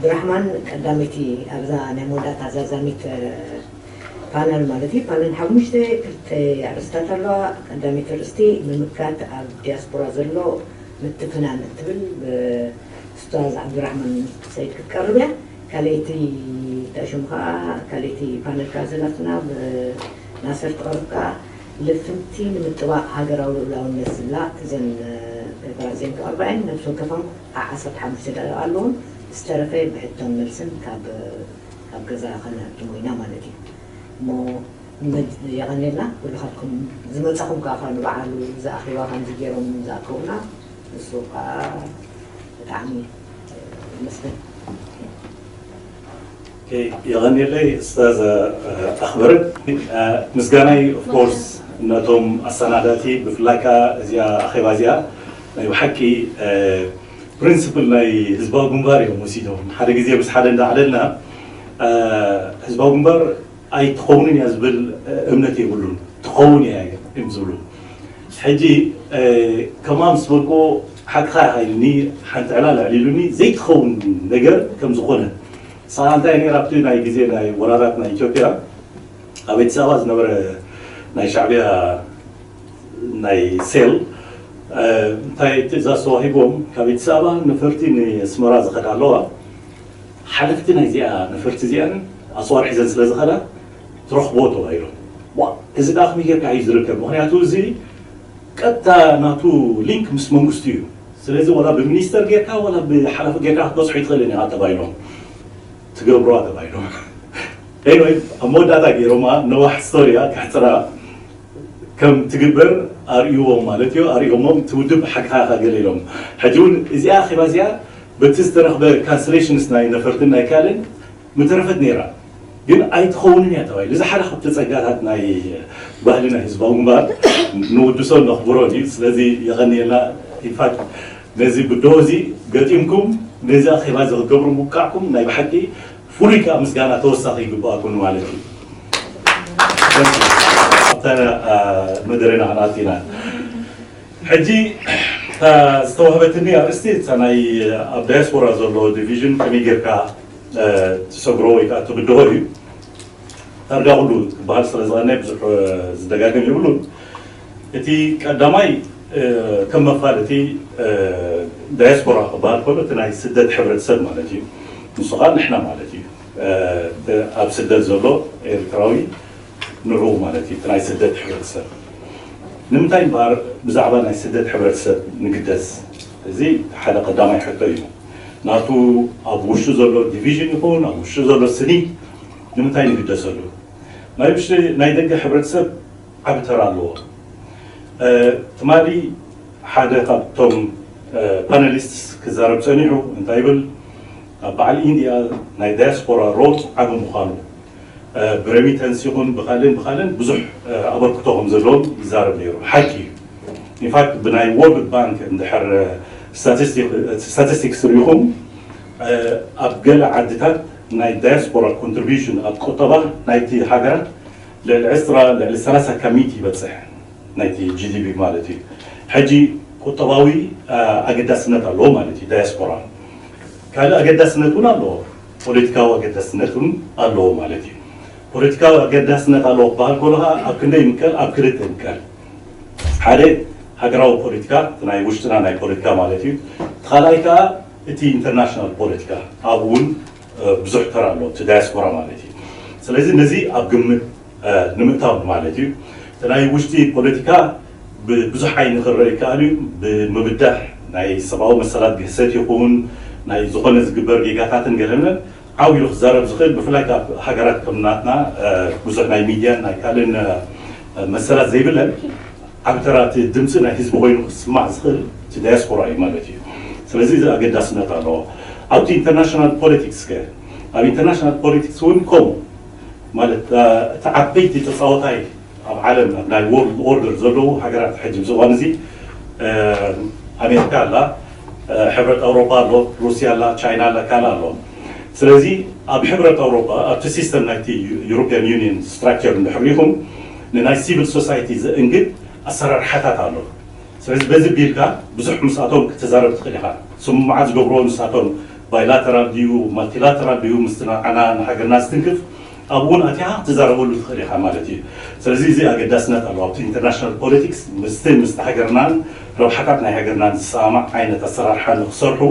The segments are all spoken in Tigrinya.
ብራሕማን ቀዳመይቲ ኣብዛ ናይ መወዳእታ ዛዛሚት ፓነል ማለት እዩ። ፓነል ሓሙሽተ ክልተ ኣርእስታት ኣለዋ። ቀዳመይቲ ኣርእስቲ ምምካት ኣብ ዲያስፖራ ዘሎ ምትፍናን እትብል ብኡስታዝ ዓብዱራሕማን ሰይድ ክትቀርብ እያ። ካልኣይቲ ተሽሙ ከዓ ካልኣይቲ ፓነል ከዓ ዘላትና ብናስር ትቐርብ ከዓ ልፍንቲ ንምጥባቕ ሃገራዊ ልኡላውነት ዝብላ እዘን ፔፐራት እዚአን ክቐርባ እየን። ነብሲ ወከፈን ዓሰርተ ሓሙሽተ ደቂቃ ኣለዎም። ዝተረፈ ብሕቶን መልስን ካብ ካብ ገዛ ከነህብትሞ ኢና ማለት እዩ። እሞ መድ- የቐንየልና ኩልኻትኩም ዝመጻኹም ከዓ ካብ ንበዓሉ ዝኣኼባ ከምዚ ገይሮም ዝኣከቡና ንሱ ከዓ ብጣዕሚ ይመስገን። የቐንየለይ ኡስታዝ ኣኽበርን ምስጋናይ ኦፍኮርስ ነቶም ኣሰናዳቲ ብፍላይ ከዓ እዚኣ ኣኼባ እዚኣ ናይ ብሓቂ ፕሪንስፕል ናይ ህዝባዊ ግንባር እዮም ወሲዶም። ሓደ ግዜ ምስ ሓደ እንዳዕለልና ህዝባዊ ግንባር ኣይትኸውንን እያ ዝብል እምነት የብሉን። ትኸውን እያ እዮም ዝብሉ። ሕጂ ከማ ምስ በልኩ ሓቅኻ ኢልኒ ሓንቲ ዕላል ኣዕሊሉኒ ዘይትኸውን ነገር ከም ዝኾነ ሰኣንታ ነይራ ኣብቲ ናይ ግዜ ናይ ወራራት ናይ ኢትዮጵያ ኣብ ኣዲስ ኣበባ ዝነበረ ናይ ሻዕቢያ ናይ ሴል እንታይ ትእዛዝ ተዋሂቦም ካብ ኣዲስ ኣበባ ነፈርቲ ንስመራ ዝኸዳ ኣለዋ። ሓለፍቲ ናይዚኣ ነፈርቲ እዚኣን ኣፅዋር ሒዘን ስለ ዝኸዳ ትረኽቦ ተባሂሎም። ዋ፣ እዚ ደኣ ከመይ ጌርካ እዩ ዝርከብ? ምክንያቱ እዚ ቀጥታ ናቱ ሊንክ ምስ መንግስቱ እዩ። ስለዚ ዋላ ብሚኒስተር ጌርካ ዋላ ብሓላፊ ጌርካ ክትበፅሖ ይትኽእልን ኢኻ ተባሂሎም። ትገብሮዋ ተባሂሎም። ኤኒወይ ኣብ መወዳእታ ገይሮማ ነዋሕ ስቶሪያ ክሕፅራ ከም ትግበር ኣርእይዎም ማለት እዩ። ኣርእዮሞም እቲ ውድብ ሓቅኻ ኢኻ ገለ ኢሎም። ሕጂ እውን እዚኣ ኣኼባ እዚኣ በቲ ዝተረኽበ ካንስሌሽንስ ናይ ነፈርትን ናይ ካልእን ምተረፈት ነይራ። ግን ኣይትኸውንን እያ ተባሂሉ። እዚ ሓደ ካብቲ ጸጋታት ናይ ባህሊ ናይ ህዝባዊ ግንባር ንውድሶን ነኽብሮን እዩ። ስለዚ የቐንየልና። ኢንፋክት ነዚ ብድሆ እዚ ገጢምኩም ነዚ ኣኼባ እዚ ክትገብሩ ምብቃዕኩም ናይ ብሓቂ ፍሉይ ከዓ ምስጋና ተወሳኺ ይግባኣኩም ማለት እዩ። ኣብታ መደረና ክንኣቱ ኢና። ሕጂ እታ ዝተዋህበትኒ ኣርእስቲ እታ ናይ ኣብ ዳያስፖራ ዘሎ ዲቪዥን ከመይ ጌርካ ትሰግሮ ወይ ከዓ ትብድሆ እዩ። ዳርጋ ኩሉ ክበሃል ስለ ዝቐነየ ብዙሕ ዝደጋገም የብሉን። እቲ ቀዳማይ ከም መፋለጢ ዳያስፖራ ክበሃል ከሎ እቲ ናይ ስደት ሕብረተሰብ ማለት እዩ። ንሱ ከዓ ንሕና ማለት እዩ። ኣብ ስደት ዘሎ ኤርትራዊ ንዑ ማለት እዩ። እቲ ናይ ስደት ሕብረተሰብ ንምንታይ እምበኣር ብዛዕባ ናይ ስደት ሕብረተሰብ ንግደስ? እዚ ሓደ ቀዳማይ ሕቶ እዩ። ናቱ ኣብ ውሽጡ ዘሎ ዲቪዥን ይኹን ኣብ ውሽጡ ዘሎ ስኒ ንምንታይ ንግደሰሉ? ናይ ውሽጢ ናይ ደገ ሕብረተሰብ ዓቢ ተራ ኣለዎ። ትማሊ ሓደ ካብቶም ፓነሊስትስ ክዛረብ ጸኒሑ እንታይ ይብል? ኣብ በዓል ኢንድያ ናይ ዳያስፖራ ሮል ዓቢ ምዃኑ ብሬሚተንስ ይኹን ብኻልእን ብኻልእን ብዙሕ ኣበርክቶ ከም ዘለዎም ይዛረብ ነይሩ። ሓቂ እዩ። ኢንፋክት ብናይ ወርልድ ባንክ እንድሕር ስታቲስቲክስ ርኢኹም ኣብ ገለ ዓድታት ናይ ዳያስፖራ ኮንትሪቢሽን ኣብ ቁጠባ ናይቲ ሃገራት ልዕሊ ዕስራ ልዕሊ ሰላሳ ካብ ሚእቲ ይበፅሕ። ናይቲ ጂዲፒ ማለት እዩ። ሕጂ ቁጠባዊ ኣገዳስነት ኣለዎ ማለት እዩ ዳያስፖራ። ካልእ ኣገዳስነት እውን ኣለዎ፣ ፖለቲካዊ ኣገዳስነት እውን ኣለዎ ማለት እዩ። ፖለቲካዊ ኣገዳስነት ኣለዎ ክበሃል ከሎ ከዓ ኣብ ክንደይ ይምቀል? ኣብ ክልተ ይምቀል። ሓደ ሃገራዊ ፖለቲካ፣ እቲ ናይ ውሽጥና ናይ ፖለቲካ ማለት እዩ። እቲ ካልኣይ ከዓ እቲ ኢንተርናሽናል ፖለቲካ፣ ኣብኡ እውን ብዙሕ ተራ ኣለዎ እቲ ዳያስፖራ ማለት እዩ። ስለዚ ነዚ ኣብ ግምት ንምእታው ማለት እዩ። እቲ ናይ ውሽጢ ፖለቲካ ብብዙሕ ዓይኒ ክረአ ይከኣል እዩ። ብምብዳህ ናይ ሰብኣዊ መሰላት ግህሰት ይኹን ናይ ዝኾነ ዝግበር ጌጋታትን ገለመን ዓው ኢሉ ክዛረብ ዝኽእል ብፍላይ ካብ ሃገራት ከም ናትና ብዙሕ ናይ ሚድያን ናይ ካልእን መሰላት ዘይብለን ዓቢ ተራ እቲ ድምፂ ናይ ህዝቢ ኮይኑ ክስማዕ ዝኽእል እቲ ዳያስፖራ እዩ ማለት እዩ። ስለዚ እዚ ኣገዳስነት ኣለዎ። ኣብቲ ኢንተርናሽናል ፖለቲክስ ከ ኣብ ኢንተርናሽናል ፖለቲክስ እውን ከምኡ ማለት እቲ ዓበይቲ ተፃወታይ ኣብ ዓለም ኣብ ናይ ወርልድ ኦርደር ዘለዉ ሃገራት ሕጂ ኣብዚ እዋን እዚ ኣሜሪካ ኣላ፣ ሕብረት ኣውሮፓ ኣሎ፣ ሩስያ ኣላ፣ ቻይና ኣላ፣ ካልእ ኣሎ። ስለዚ ኣብ ሕብረት ኣውሮፓ ኣብቲ ሲስተም ናይቲ ዩሮፒያን ዩኒየን ስትራክቸር እንድሕር ሪኢኹም ንናይ ሲቪል ሶሳይቲ ዘእንግድ ኣሰራርሓታት ኣሎ። ስለዚ በዚ ቢልካ ብዙሕ ምስኣቶም ክትዛረብ ትኽእል ኢኻ። ስምምዓት ዝገብርዎ ንሳቶም ባይላተራል ድዩ ማልቲላተራል ድዩ ምስቲ ንዓና ንሃገርና ዝትንክፍ ኣብኡ እውን ኣትያ ክትዛረበሉ ትኽእል ኢኻ ማለት እዩ። ስለዚ እዚ ኣገዳስነት ኣለዎ ኣብቲ ኢንተርናሽናል ፖለቲክስ ምስቲ ምስቲ ሃገርናን ረብሓታት ናይ ሃገርናን ዝሰማማዕ ዓይነት ኣሰራርሓ ንክሰርሑ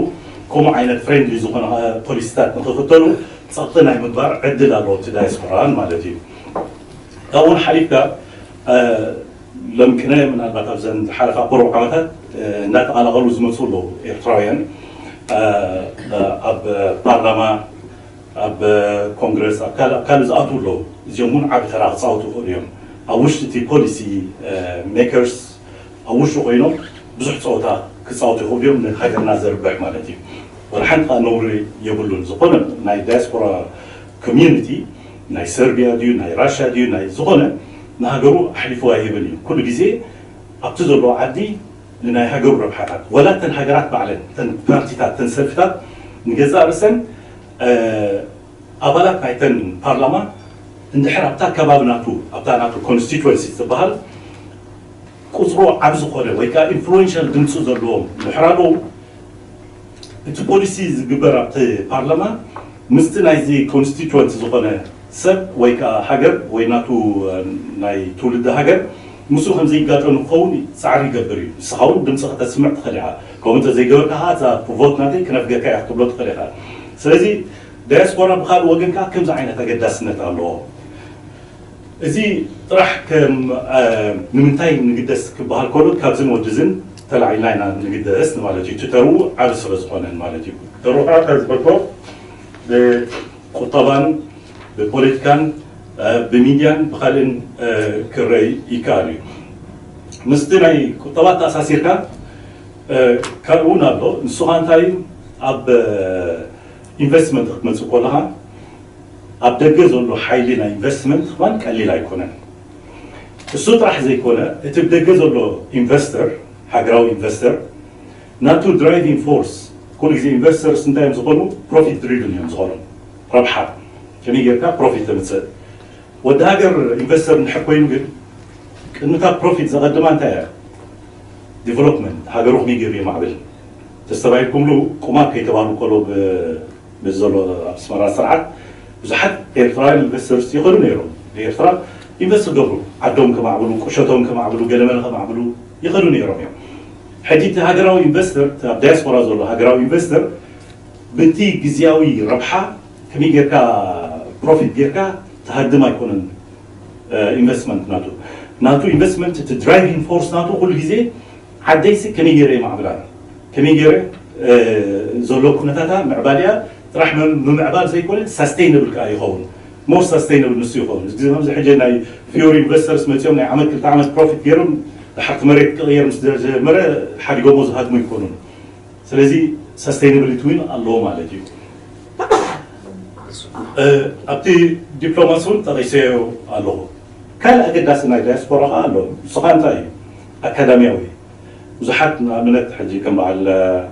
ከምኡ ዓይነት ፍሬንድሊ ዝኾነ ፖሊሲታት ንክኽተሉ ጸቕጢ ናይ ምግባር ዕድል ኣለዎ እቲ ዳያስፖራን ማለት እዩ። ካብኡ ሓሊፍካ ሎም ቅነ ምናልባት ኣብዘን ዝሓለፋ ቁሩብ ዓመታት እንዳተቐላቐሉ ዝመፁ ኣለዉ ኤርትራውያን ኣብ ፓርላማ ኣብ ኮንግረስ ኣብ ካልእ ዝኣትዉ ኣለዉ። እዚኦም እውን ዓብ ተራ ክፃወቱ ይኽእሉ እዮም። ኣብ ውሽጢ እቲ ፖሊሲ ሜከርስ ኣብ ውሽጢ ኮይኖም ብዙሕ ፀወታ ክፃወቱ ይኽእሉ እዮም ንሃገርና ዘርብሕ ማለት እዩ። ወላ ሓንቲ ከዓ ነውሪ የብሉን። ዝኾነ ናይ ዳያስፖራ ኮሚዩኒቲ ናይ ሰርቢያ ድዩ ናይ ራሽያ ድዩ ናይ ዝኾነ ንሃገሩ ኣሕሊፉ ኣይህብን እዩ። ኩሉ ግዜ ኣብቲ ዘለዎ ዓዲ ንናይ ሃገሩ ረብሓታት ወላ እተን ሃገራት ባዕለን እተን ፓርቲታት እተን ሰልፍታት ንገዛእ ርእሰን ኣባላት ናይተን ፓርላማ እንድሕር ኣብታ ከባቢ ናቱ ኣብታ ናቱ ኮንስቲትወንሲ ትበሃል ቁፅሩ ዓብ ዝኾነ ወይ ከዓ ኢንፍሉዌንሻል ድምፁ ዘለዎም እንድሕር ኣለዉ እቲ ፖሊሲ ዝግበር ኣብቲ ፓርላማ ምስቲ ናይዚ ኮንስቲትወንት ዝኾነ ሰብ ወይ ከዓ ሃገር ወይ ናቱ ናይ ትውልዲ ሃገር ምስኡ ከም ዘይጋጨ ንክኸውን ፃዕሪ ይገብር እዩ። ንስኻ እውን ድምፂ ከተስምዕ ትኽእል ኢኻ። ከምኡ እንተዘይገበርካ ከዓ እዛ ቮት ናተይ ክነፍገካ እያ ክትብሎ ትኽእል ኢኻ። ስለዚ ዳያስፖራ ብካልእ ወገን ከዓ ከምዚ ዓይነት ኣገዳስነት ኣለዎ። እዚ ጥራሕ ከም ንምንታይ ንግደስ ክበሃል ከሎ ካብዝን ወድዝን ተላዒልና ኢና ንግደስ ማለት እዩ። እቲ ተርኡ ዓብ ስለ ዝኾነ ማለት እዩ። ተርኡ ከዓ ዝበልኮ ብቁጠባን ብፖለቲካን ብሚድያን ብካልእን ክረይ ይከኣል እዩ። ምስቲ ናይ ቁጠባ ተኣሳሲርካ ካልእ እውን ኣሎ። ንሱ ከዓ እንታይ ኣብ ኢንቨስትመንት ክትመፅእ ከለካ ኣብ ደገ ዘሎ ሓይሊ ናይ ኢንቨስትመንት ክማን ቀሊል ኣይኮነን። እሱ ጥራሕ ዘይኮነ እቲ ብደገ ዘሎ ኢንቨስተር ሃገራዊ ኢንቨስተር ናቱ ድራይቪንግ ፎርስ ኩሉ ግዜ ኢንቨስተርስ እንታይ እዮም ዝኾኑ ፕሮፊት ድሪቭን እዮም ዝኾኑ ረብሓ ከመይ ጌርካ ፕሮፊት ተምፅእ ወዲ ሃገር ኢንቨስተር እንድሕር ኮይኑ ግን ቅድምታ ፕሮፊት ዘቐድማ እንታይ እያ ዲቨሎፕመንት ሃገሩ ከመይ ገይሩ የማዕብል ተስተባሂልኩምሉ ቁማር ከይተባሉ ከሎ ብዘሎ ኣብ ኣስመራ ስርዓት ብዙሓት ኤርትራውያን ኢንቨስተርስ ይኸዱ ነይሮም ንኤርትራ ኢንቨስት ገብሩ ዓዶም ከማዕብሉ ቁሸቶም ከማዕብሉ ገለመለ ከማዕብሉ ይኸዱ ነይሮም እዮም ሕጂ እቲ ሃገራዊ ኢንቨስተር ኣብ ዳያስፖራ ዘሎ ሃገራዊ ኢንቨስተር ብቲ ግዝያዊ ረብሓ ከመይ ጌርካ ፕሮፊት ጌርካ ትሃድም ኣይኮነን ኢንቨስትመንት ናቱ ናቱ ኢንቨስትመንት እቲ ድራይቪንግ ፎርስ ናቱ ኩሉ ግዜ ዓደይሲ ከመይ ገይረ የማዕብላ ከመይ ገይረ ዘሎ ኩነታታ ምዕባል እያ ጥራሕ ምምዕባል ዘይኮነ ሳስተይነብል ከዓ ይኸውን ሞር ሳስተይነብል ንሱ ይኸውን እዚ ግዜ ከምዚ ሕጂ ናይ ፊዮር ኢንቨስተርስ መፅኦም ናይ ዓመት ክልተ ዓመት ፕሮፊት ገይሮም ድሓርቲ መሬት ክቕየር ምስ ጀመረ ሓዲጎሞ ዝሃድሙ ይኮኑን ስለዚ ሳስተይነብሊቲ እውን ኣለዎ ማለት እዩ ኣብቲ ዲፕሎማሲ እውን ጠቂሰዮ ኣለኹ ካልእ ኣገዳሲ ናይ ዳያስፖራ ከዓ ኣሎ ንስኻ እንታይ እዩ ኣካዳሚያዊ ብዙሓት ንኣብነት ሕጂ ከም በዓል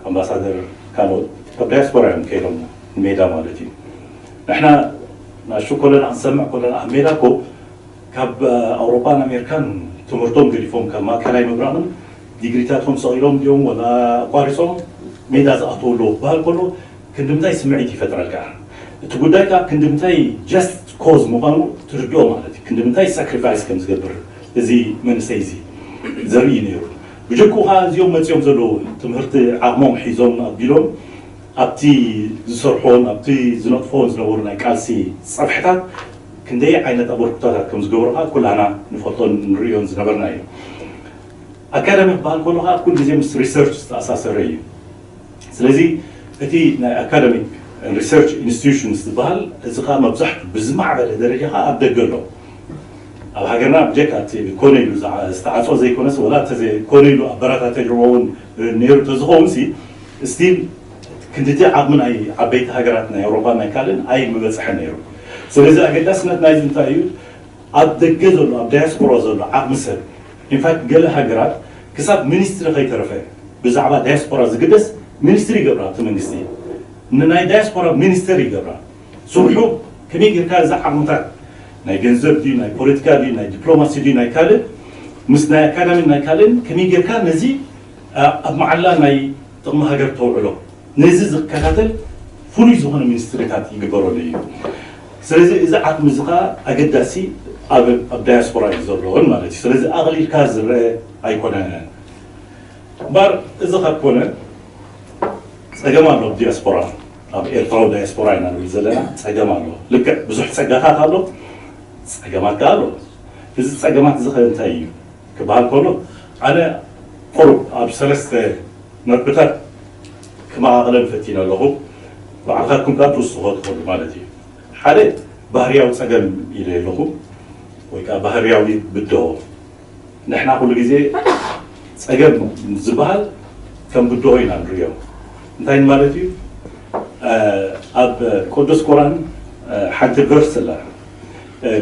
ኣምባሳደር ካልኦት ካብ ዳያስፖራ እዮም ከይዶም ንሜዳ ማለት እዩ ንሕና ናሹ ኮለና ክንሰምዕ ኮለና ኣብ ሜዳ ኮ ካብ ኣውሮፓን ኣሜሪካን ትምህርቶም ገዲፎም ካብ ማእከላይ ምብራቕን ዲግሪታቶም ሰቒሎም ድዮም ወላ ኣቋሪፆም ሜዳ ዝኣተዉ ኣለዉ ክበሃል ከሎ ክንድምታይ ስምዒት ይፈጥረልካ እቲ ጉዳይ ከዓ ክንድምታይ ጀስት ኮዝ ምዃኑ ትርድኦ ማለት እዩ ክንድምታይ ሳክሪፋይስ ከም ዝገብር እዚ መንእሰይ እዚ ዘርኢ ነይሩ ብጀክኡ ከዓ እዚኦም መፂኦም ዘለዉ ትምህርቲ ዓቕሞም ሒዞም ኣቢሎም ኣብቲ ዝሰርሖን ኣብቲ ዝነጥፎን ዝነበሩ ናይ ቃልሲ ፀፍሕታት ክንደይ ዓይነት ኣበርክቶታት ከም ዝገበሩ ከዓ ኩላና ንፈልጦን ንርእዮን ዝነበርና እዩ። ኣካዳሚ ክበሃል ከሎ ከዓ ኩሉ ግዜ ምስ ሪሰርች ዝተኣሳሰረ እዩ። ስለዚ እቲ ናይ ኣካደሚክ ሪሰርች ኢንስቲቱሽንስ ዝበሃል እዚ ከዓ መብዛሕቱ ብዝማዕበለ ደረጃ ከዓ ኣብ ደገ ኣሎ። ኣብ ሃገርና ብጀካ እቲ ኮነ ኢሉ ዝተዓፀወ ዘይኮነስ ወላ ኮነ ኢሉ ኣበራታተጅዎ እውን ነይሩ ተዝኸውን ሲ ስቲል ክንድቲ ዓቕሚ ናይ ዓበይቲ ሃገራት ናይ ኣውሮፓ ናይ ካልእን ኣይ ምበፅሐ ነይሩ ስለዚ ኣገዳስነት ናይዚ እንታይ እዩ ኣብ ደገ ዘሎ ኣብ ዳያስፖራ ዘሎ ዓቕሚ ሰብ ኢንፋክት ገለ ሃገራት ክሳብ ሚኒስትሪ ከይተረፈ ብዛዕባ ዳያስፖራ ዝግደስ ሚኒስትሪ ይገብራ እቲ መንግስቲ ንናይ ዳያስፖራ ሚኒስተር ይገብራ ስርሑ ከመይ ጌርካ እዚ ዓቕምታት ናይ ገንዘብ ድዩ ናይ ፖለቲካ ድዩ ናይ ዲፕሎማሲ ድዩ ናይ ካልእ ምስ ናይ ኣካዳሚ ናይ ካልእን ከመይ ጌርካ ነዚ ኣብ መዓላ ናይ ጥቕሚ ሃገር ተውዕሎ ነዚ ዝከታተል ፍሉይ ዝኾነ ሚኒስትሪታት ይግበረሉ እዩ። ስለዚ እዚ ዓቕሚ እዚ ኸዓ ኣገዳሲ ኣብ ኣብ ዳያስፖራ እዩ ዘለዎን ማለት እዩ። ስለዚ ኣቕሊልካ ዝረአ ኣይኮነን። እምበር እዚ ካብ ኮነ ጸገም ኣሎ ኣብ ዲያስፖራ፣ ኣብ ኤርትራዊ ዳያስፖራ ኢና ንብል ዘለና ጸገም ኣሎ። ልክዕ ብዙሕ ጸጋታት ኣሎ፣ ጸገማት ከኣ ኣሎ። እዚ ጸገማት እዚ ከ እንታይ እዩ ክበሃል ከሎ ኣነ ቁሩብ ኣብ ሰለስተ ነጥብታት ክመቓቕለን ፈቲነ ኣለኹ። ባዕልካትኩም ከኣ ትውስኾ ትኽእሉ ማለት እዩ። ሓደ ባህርያዊ ጸገም ኢለ ኣለኹ ወይ ከኣ ባህርያዊ ብድሆ። ንሕና ኩሉ ግዜ ጸገም ዝበሃል ከም ብድሆ ኢና ንርእዮ። እንታይ ማለት እዩ? ኣብ ቅዱስ ቁርኣን ሓንቲ ቨርስ ኣላ።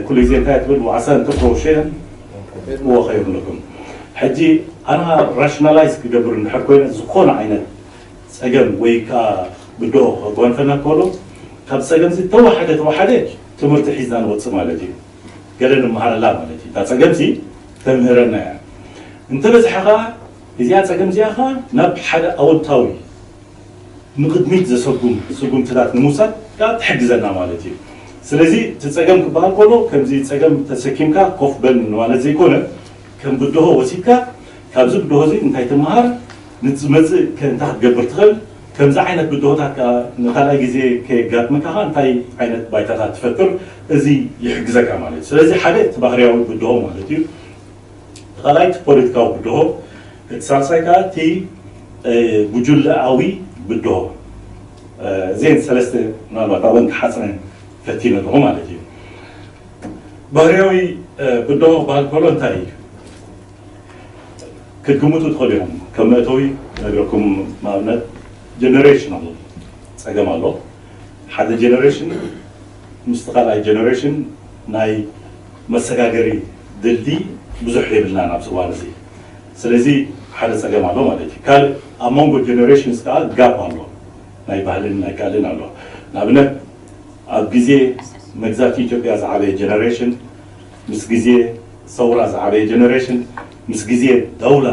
ኩሉ ግዜ እንታይ ትብል? ወዓሳ እንተ ፍረውሸን ወኸይሩ ለኩም። ሕጂ ኣና ራሽናላይዝ ክገብር እንድሕር ኮይነ ዝኾነ ዓይነት ጸገም ወይ ከዓ ብድሆ ከጓንፈና ከሎ ካብ ጸገም ተወሓደ ተወሓደ ትምህርቲ ሒዝና ንወጽእ ማለት እዩ። ገለ ንምሃረላ ማለት እዩ። እታ ጸገምሲ ተምህረና እያ። እንተበዝሐ ኸዓ እዚኣ ጸገም እዚኣ ኸዓ ናብ ሓደ ኣወንታዊ ንቕድሚት ዘሰጉም ስጉምትታት ንምውሳድ ከኣ ትሕግዘና ማለት እዩ። ስለዚ እቲ ጸገም ክበሃል ከሎ ከምዚ ጸገም ተሰኪምካ ኮፍ በል ማለት ዘይኮነ ከም ብድሆ ወሲድካ ካብዚ ብድሆ እዚ እንታይ ትመሃር ንዝመጽእ ከ እንታይ ክትገብር ትኽእል ከምዚ ዓይነት ብድሆታት ከኣ ንካልኣይ ግዜ ከየጋጥመካ ከኣ እንታይ ዓይነት ባይታታት ትፈጥር እዚ ይሕግዘካ ማለት እዩ። ስለዚ ሓደ እቲ ባህርያዊ ብድሆ ማለት እዩ። እቲ ካልኣይ እቲ ፖለቲካዊ ብድሆ፣ እቲ ሳልሳይ ከኣ እቲ ጉጅለኣዊ ብድሆ። እዚአን ሰለስተ ምናልባት ኣብን ክሓፅረን ፈቲነ ኣለኹ ማለት እዩ። ባህርያዊ ብድሆ ክበሃል ከሎ እንታይ እዩ? ክትግምቱ ትኽእሉ ኢኹም። ከም መእተዊ ነግረኩም ንኣብነት ጀነሬሽን ኣሎ፣ ጸገም ኣሎ። ሓደ ጀነሬሽን ምስቲ ካልኣይ ጀነሬሽን ናይ መሰጋገሪ ድልድይ ብዙሕ የብልናን ኣብዚ እዋን እዚ። ስለዚ ሓደ ጸገም ኣሎ ማለት እዩ። ካልእ ኣብ መንጎ ጀነሬሽንስ ከኣ ጋፕ ኣሎ፣ ናይ ባህልን ናይ ካልእን ኣሎ። ንኣብነት ኣብ ግዜ መግዛእቲ ኢትዮጵያ ዝዓበየ ጀነሬሽን ምስ ግዜ ሰውራ ዝዓበየ ጀነሬሽን ምስ ግዜ ደውላ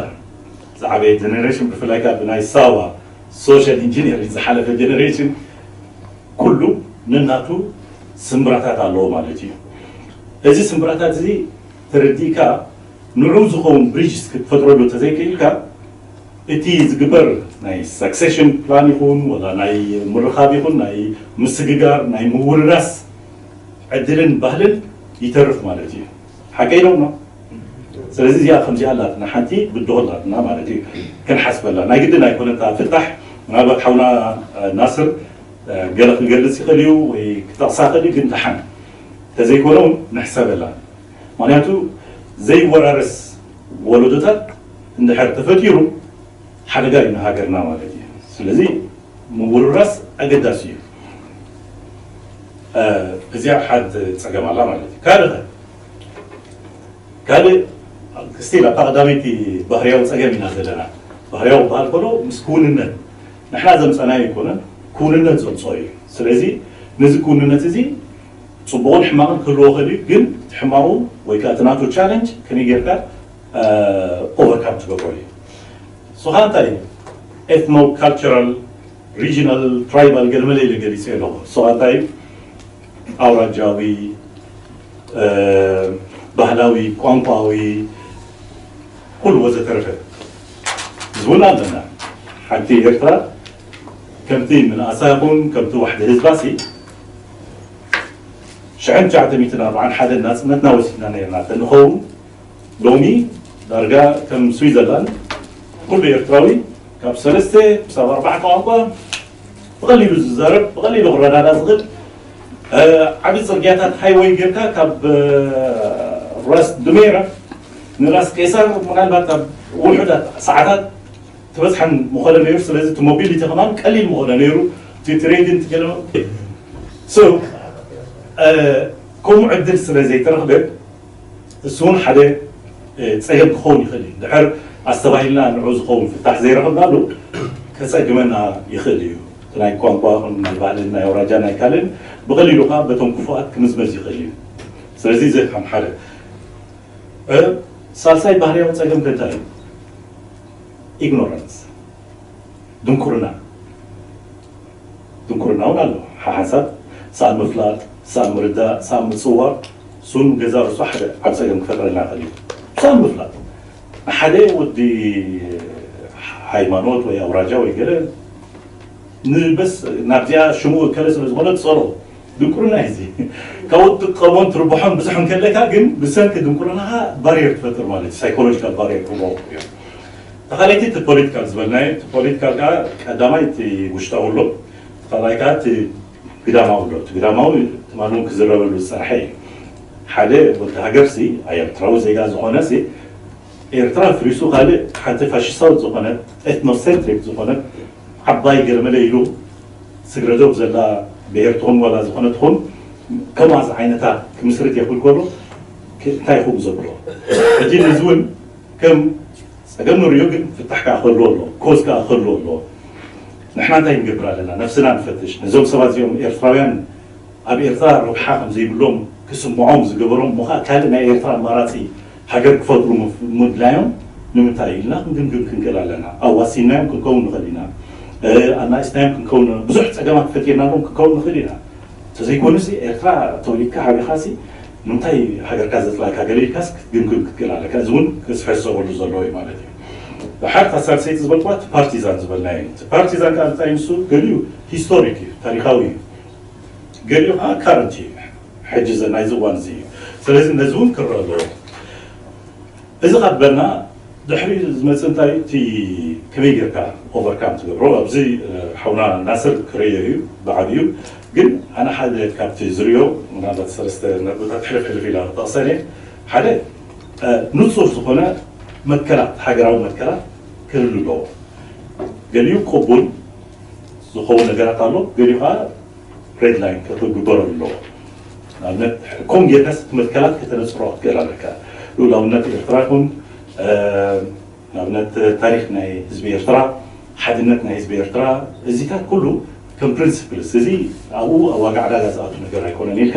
ዝዓበየ ጀነሬሽን ብፍላይ ከዓ ብናይ ሳዋ ሶሻል ኢንጂነሪንግ ዝሓለፈ ጀነሬሽን ኩሉ ነናቱ ስምብራታት ኣለዎ ማለት እዩ። እዚ ስምብራታት እዚ ተረዲእካ ንዑ ዝኸውን ብሪጅስ ክትፈጥረሉ ተዘይክእልካ እቲ ዝግበር ናይ ሰክሴሽን ፕላን ይኹን ወላ ናይ ምርኻብ ይኹን ናይ ምስግጋር ናይ ምውርራስ ዕድልን ባህልን ይተርፍ ማለት እዩ። ሓቀይ ዶ ነው? ስለዚ እዚኣ ከምዚኣ ኣላትና ሓንቲ ብድሆ ኣላትና ማለት እዩ። ክንሓስበላ ናይ ግድን ኣይኮነን። እታ ፍታሕ ምናልባት ሓውና ናስር ገለ ክገልጽ ይኽእል እዩ ወይ ክጠቕሳ ይኽእል እዩ፣ ግን ደሓን ተዘይኮነ እውን ንሕሰበላ። ምክንያቱ ዘይወራረስ ወለዶታት እንድሕር ተፈጢሩ ሓደጋ እዩ ንሃገርና ማለት እዩ። ስለዚ ምውርራስ ኣገዳሲ እዩ። እዚኣ ሓንቲ ጸገም ኣላ ማለት እዩ። ካልእ ካልእ ስቲል ኣብታ ቀዳመይቲ ባህርያዊ ጸገም ኢና ዘለና። ባህርያዊ ክበሃል ከሎ ምስ ክውንነት ንሕና ዘምጸናዮ ኣይኮነን፣ ክውንነት ዘምጽኦ እዩ። ስለዚ ነዚ ክውንነት እዚ ጽቡቕን ሕማቕን ክህልዎ ይኽእል እዩ፣ ግን እቲ ሕማቑ ወይ ከዓ እቲ ናቱ ቻለንጅ ከመይ ጌርካ ኦቨርካም ትገብሮ እዩ። ንሱ ከዓ እንታይ እዩ? ኤትኖ ካልቸራል ሪጂናል ትራይባል ገለመለ ኢለ ገሊጸ ኣለኹ። ንሱ ከዓ እንታይ እዩ? ኣውራጃዊ፣ ባህላዊ፣ ቋንቋዊ፣ ኩሉ ወዘተረፈ ዝብሉ ኣለና። ሓንቲ ኤርትራ ከምቲ ምንኣሳ ይኹን ከምቲ ዋሕዲ ህዝባሲ ሽሕን ትሽዓተ ሚእትን ኣርባዓን ሓደን ናጽነትና ወሲድና ነርና እንተንኸውን ሎሚ ዳርጋ ከም ስዊዘርላንድ ኩሉ ኤርትራዊ ካብ ሰለስተ ክሳብ ኣርባዕተ ቋንቋ ብቐሊሉ ዝዛረብ ብቐሊሉ ክረዳዳ ዝኽእል ዓብዪ ጽርግያታት ሃይወይ ጌርካ ካብ ራስ ድሜራ ንራስ ቄሳር ምናልባት ኣብ ውሑዳት ሰዓታት ትበጽሓን ምኾነ ነይሩ። ስለዚ እቲ ሞቢሊቲ ከማን ቀሊል ምኾነ ነይሩ። እቲ ትሬድን ትገለ ከምኡ ዕድል ስለ ዘይተረኽበ እሱ እውን ሓደ ጸገም ክኸውን ይኽእል እዩ። ድሕር ኣስተባሂልና ንዑ ዝኸውን ፍታሕ ዘይረኸብናሉ ከጸግመና ይኽእል እዩ። እቲ ናይ ቋንቋ ናይ ባህልን ናይ ኣውራጃ ናይ ካልእን ብቐሊሉ ከዓ በቶም ክፉኣት ክምዝመዝ ይኽእል እዩ። ስለዚ እዚ ከም ሓደ ሳልሳይ ባህርያዊ ጸገም ከ እንታይ እዩ? ኢግኖራንስ፣ ድንቁርና። ድንቁርና። ናውን ኣሎ ሓሓንሳብ ሳብ ምፍላጥ፣ ሳብ ምርዳእ፣ ሳብ ምፅዋር፣ ሱን ገዛ ርሱ ሓደ ዓብ ፀገም ክፈጥረልና ይኽእል እዩ። ሳብ ምፍላጥ ንሓደ ወዲ ሃይማኖት ወይ ኣውራጃ ወይ ገለ ንበስ ናብዚኣ ሽሙ እከለ ስለ ዝኾነ ትፀሎ ድንቁርና እዩ። እዚ ካብኡ ትጥቀሞን ትርብሖን ብዙሕ እንከለካ ግን ብሰንኪ ድንቁርናኻ ባሪየር ትፈጥር ማለት እዩ። ሳይኮሎጂካል ባሪየር ክብሎ እዮም። ተኻለይቲ እቲ ፖለቲካል ዝበልናዮ፣ እቲ ፖለቲካል ከዓ ቀዳማይ እቲ ውሽጣዊ ኣሎ፣ ካልኣይ ከዓ እቲ ግዳማዊ ኣሎ። እቲ ግዳማዊ ትማሊ እውን ክዝረበሉ ዝፀንሐ እዩ። ሓደ ወዲ ሃገር ሲ ኣየርትራዊ ዜጋ ዝኾነ ሲ ኤርትራ ፍሪሱ ካልእ ሓንቲ ፋሽስታዊት ዝኾነት ኤትኖሴንትሪክ ዝኾነት ዓባይ ገለመለ ኢሉ ስግረ ዶብ ዘላ ብሄር ትኹን ዋላ ዝኾነ ትኹን ከምኣ ዝዓይነታ ክምስርት የኽብል ከሎ እንታይ ይኸውን ዘሎ? ሕጂ ነዚ እውን ከም ፀገም ንሪኦ ግን ፍታሕ ከዓ ክህልዎ ኣሎ፣ ኮዝ ከዓ ክህልዎ ኣሎ። ንሕና እንታይ ንገብር ኣለና? ነፍስና ንፈትሽ። ነዞም ሰባት እዚኦም ኤርትራውያን ኣብ ኤርትራ ረብሓ ከም ዘይብሎም ክስምዖም ዝገበሮም እሞ ከዓ ካልእ ናይ ኤርትራ ኣማራፂ ሃገር ክፈጥሩ ምድላዮም ንምንታይ ኢልና ክንግምግም ክንክእል ኣለና። ኣዋሲናዮም ክንከውን ንኽእል ኢና። ኣናእስናዮም ክንከውን ብዙሕ ፀገማት ፈጢርናሎም ክንከውን ንኽእል ኢና። እንተዘይኮኑሲ ኤርትራ ተወሊድካ ሓቢኻሲ ንምንታይ ሃገርካ ዘፅላእካ ገለ ኢልካስ ክትግምግም ክትክእል ኣለካ። እዚ እውን ክሕሰበሉ ዘለዎ እዩ ማለት እዩ። ድሓር እታ ሳልሰይቲ ዝበልኩዋ እቲ ፓርቲዛን ዝበልናዮ እዩ። እቲ ፓርቲዛን ከዓ እንታይ ንሱ ገሊኡ ሂስቶሪክ እዩ፣ ታሪካዊ እዩ። ገሊኡ ከዓ ካረንት እዩ፣ ሕጂ ናይዚ እዋን እዚ እዩ። ስለዚ ነዚ እውን ክረአ ኣለዎ። እዚ ካብ በልና ድሕሪ ዝመፅእ እንታይ እቲ ከመይ ጌርካ ኦቨርካም ትገብሮ ኣብዚ ሓውና ናስር ክርእዮ እዩ ብዓብዩ። ግን ኣነ ሓደ ካብቲ ዝርእዮ ምናልባት ሰለስተ ነጥብታት ሕልፍ ሕልፍ ኢላ ክጠቕሰን እየ። ሓደ ንፁር ዝኾነ መትከላት፣ ሃገራዊ መትከላት ክህሉ ኣለዎ። ገሊኡ ቅቡል ዝኸውን ነገራት ኣሎ፣ ገሊኡ ከዓ ሬድ ላይን ክግበረሉ ኣለዎ። ንኣብነት ኮን ጌርካስ እቲ መትከላት ከተነፅሮ ክትክእል ኣለካ። ልኡላውነት ኤርትራ ይኹን ንኣብነት ታሪክ ናይ ህዝቢ ኤርትራ፣ ሓድነት ናይ ህዝቢ ኤርትራ፣ እዚታት ኩሉ ከም ፕሪንስፕልስ፣ እዚ ኣብኡ ኣብ ዋጋ ዕዳጋ ዝኣቱ ነገር ኣይኮነን ኢልካ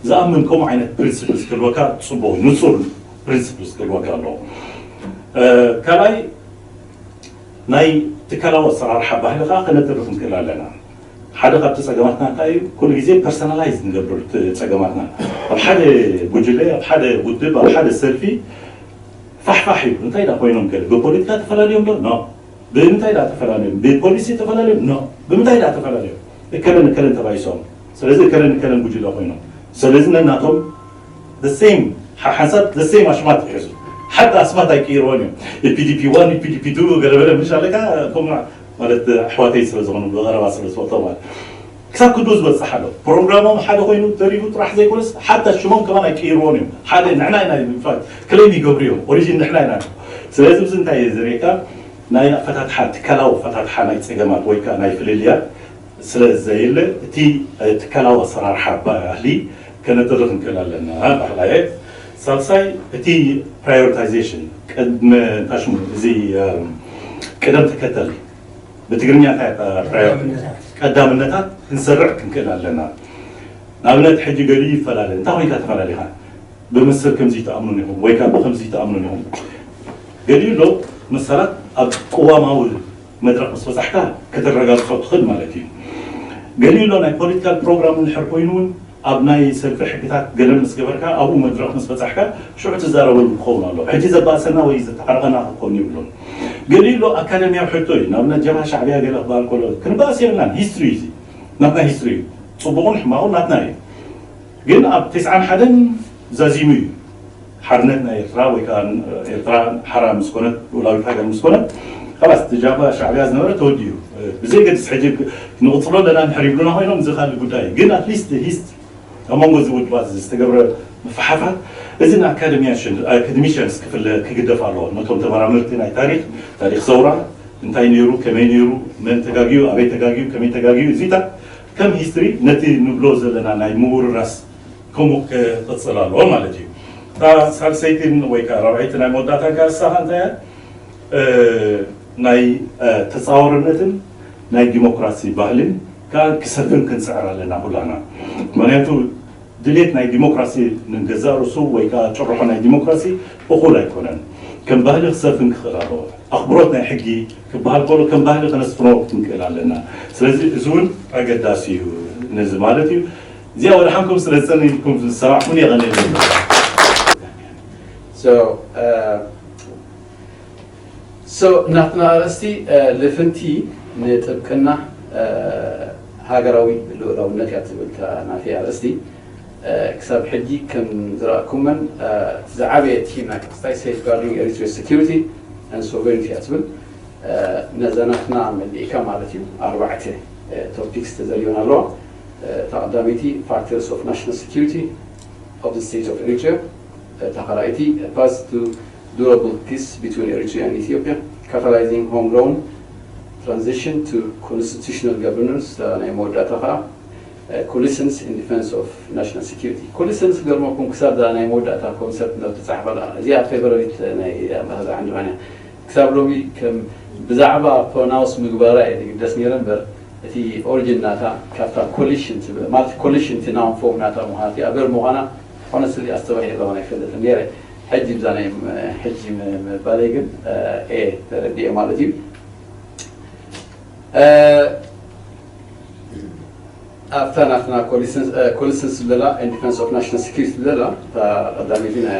ዝኣምን ከምኡ ዓይነት ፕሪንስፕልስ ክህልወካ ፅቡቅ፣ ንፁር ፕሪንስፕልስ ክህልወካ ኣለዎ። ካልኣይ ናይ ትካላዊ ኣሰራርሓ ባህሊ ከዓ ከነጥሪ ክንክእል ኣለና። ሓደ ካብቲ ፀገማትና እንታይ እዩ? ኩሉ ግዜ ፐርሰናላይዝ ንገብር እቲ ፀገማትና። ኣብ ሓደ ጉጅለ፣ ኣብ ሓደ ውድብ፣ ኣብ ሓደ ሰልፊ ፋሕፋሕ እዩ። እንታይ ዳ ኮይኖም ገለ ብፖለቲካ ተፈላለዮም ዶ? ኖ። ብምንታይ ዳ ተፈላለዮም? ብፖሊሲ ተፈላለዮም? ኖ። ብምንታይ ዳ ተፈላለዮም? እከለን እከለን ተባይሶም። ስለዚ እከለን እከለን ጉጅለ ኮይኖም። ስለዚ ነናቶም the same ሓንሳብ the same ኣሽማት ይሕዙ። ሓንቲ ኣስማት ኣይቅይርዎን እዮም። ኢፒዲፒ ዋን፣ ኢፒዲፒ ቱ ገለበለ ምሽ ኣለካ ከምኡ ማለት ኣሕዋተይ ስለ ዝኾኑ ብቐረባ ስለ ዝፈልጦ ማለት ክሳብ ክንዱ ዝበፅሕ ኣሎ። ፕሮግራሞም ሓደ ኮይኑ ተሪፉ ጥራሕ ዘይኮነስ ሓታ ሽሞም ከማን ኣይቅይርዎን እዮም። ሓደ ንሕና ኢና ኢንፋክት ክሌም ይገብሩ እዮም። ኦሪጂን ንሕና ኢና። ስለዚ ብዚ እንታይ እየ ዝርእየካ ናይ ኣፈታትሓ ትካላዊ ኣፈታትሓ ናይ ፀገማት ወይ ከዓ ናይ ፍልልያት ስለ ዘየለ እቲ ትካላዊ ኣሰራርሓ ባህሊ ከነጥሪ ክንክእል ኣለና። ባዕላየ ሳልሳይ እቲ ፕራዮሪታይዜሽን ቅድመ ታሽሙ እዚ ቅደም ተከተል ብትግርኛ እንታይ ቀዳምነታት ክንሰርዕ ክንክእል ኣለና። ንኣብነት ሕጂ ገሊኡ ይፈላለ እንታይ ኮይንካ ተፈላለኻ ብመሰል ከምዚ ትኣምኑን ኢኹም ወይ ካብ ብከምዚ ትኣምኑን ኢኹም ገሊኡ ኣሎ መሰላት ኣብ ቅዋማዊ መድረክ ምስ በፃሕካ ከተረጋግፆ ትኽእል ማለት እዩ። ገሊኡ ኣሎ ናይ ፖለቲካል ፕሮግራም እንድሕር ኮይኑ እውን ኣብ ናይ ሰልፊ ሕግታት ገለ ምስ ገበርካ ኣብኡ መድረክ ምስ በፃሕካ ሽዑ ትዛረበሉ ክኸውን ኣሎ። ሕጂ ዘባእሰና ወይ ዝተዓረቐና ክኸውን ይብሉን። ገሊኡ ኣሎ ኣካደሚያዊ ሕቶ እዩ። ንኣብነት ጀብሃ ሻዕቢያ ገለ ክበሃል ከሎ ክንበኣስ የብልናን። ሂስትሪ እዩ እዚ ናትና ሂስትሪ እዩ። ፅቡቕን ሕማቑን ናትና እዩ። ግን ኣብ ተስዓን ሓደን ዛዚሙ እዩ ሓርነት ናይ ኤርትራ ወይ ከዓ ኤርትራ ሓራ ምስ ኮነት ልኡላዊት ሃገር ምስ ኮነት ካላስ እቲ ጃባ ሻዕብያ ዝነበረ ተወዲኡ ብዘይገድስ ሕጂ ንቕፅሎ ኣለና እንድሕር ይብሉና ኮይኖም እዚ ካልእ ጉዳይ እዩ። ግን ኣትሊስት ሂስት ኣብ መንጎ እዚ ውድባት እዚ ዝተገብረ ምፍሓፋት እዚ ንኣካደሚያሽን ኣካደሚሽንስ ክፍለ ክግደፍ ኣለዎ። ነቶም ተመራመርቲ ናይ ታሪክ ታሪክ ሰውራ እንታይ ነይሩ ከመይ ነይሩ መን ተጋግዩ ኣበይ ተጋግዩ ከመይ ተጋግዩ እዚታት ከም ሂስትሪ ነቲ ንብሎ ዘለና ናይ ምውርራስ ከምኡ ክቕፅል ኣለዎ ማለት እዩ። እታ ሳልሰይትን ወይ ከዓ ራብዐይቲ ናይ መወዳእታን ከዓ ንሳኻ እንታይ እያ? ናይ ተፃዋርነትን ናይ ዲሞክራሲ ባህልን ከዓ ክሰፍን ክንፅዕር ኣለና ኩላና። ምክንያቱ ድሌት ናይ ዲሞክራሲ ንገዛእ ርእሱ ወይ ከዓ ጭርሖ ናይ ዲሞክራሲ እኹል ኣይኮነን። ከም ባህሊ ክሰፍን ክኽእል ኣለዎ። ኣኽብሮት ናይ ሕጊ ክበሃል ከሎ ከም ባህሊ ከነስፍሮ ክንክእል ኣለና። ስለዚ እዚ እውን ኣገዳሲ እዩ ነዚ ማለት እዩ። እዚኣ ወደ ሓንኩም ስለ ዝጸንኢልኩም ዝሰራሕኩን የቐንየለኩም። So, uh, so ናትና ኣርእስቲ ልፍንቲ ንጥብቅና ሃገራዊ ልኡላውነት እያ ትብል እታ ናተይ ኣርእስቲ። ክሳብ ሕጂ ከም ዝረኣኩመን ዝዓበየ ቲም ናይ ክስታይ Safeguarding Eritrea's Security and Sovereignty እያ ትብል። ነዛ ናትና መሊእካ ማለት እዩ ኣርባዕተ ቶፒክስ ተዘርዮን ኣለዋ። እታ ቀዳመይቲ Factors of National Security of the State of Eritrea፣ እታ ካልኣይቲ Path to Durable Peace Between Eritrea and Ethiopia, Catalyzing Homegrown Transition to Constitutional Governance፣ እታ ናይ መወዳእታ ከዓ Coalitions in Defense of National Security። ኮሊሰንስ ገርመኩም ክሳብ እዛ ናይ መወዳእታ ኮንሰፕት ናብ ትፀሓፈላ እዚኣ ፌቨራሪት ናይ ኣምባሳደር ዓንድማንያ ክሳብ ሎሚ ከም ብዛዕባ ፕሮናውንስ ምግባራ እየ ዝግደስ ነይረ እምበር እቲ ኦሪጂን ናታ ካብታ ኮሊሽን ትብል ማለት ኮሊሽን እቲ ናውን ፎርም ናታ ምዃና እቲኣ ቨርብ ምዃና ሆነስትሊ ኣስተባሂለ ኣይፈልጥን ነይረ። ሕጂ ብዛ ናይ ሕጂ ምባለይ ግን እየ ተረዲኤ ማለት እዩ። ኣብታ ናትና ኮሊሰንስ ዝብለላ ኢን ዲፈንስ ኦፍ ናሽናል ሴኩሪቲ ዝብለላ እታ ቀዳመይቲ ናይ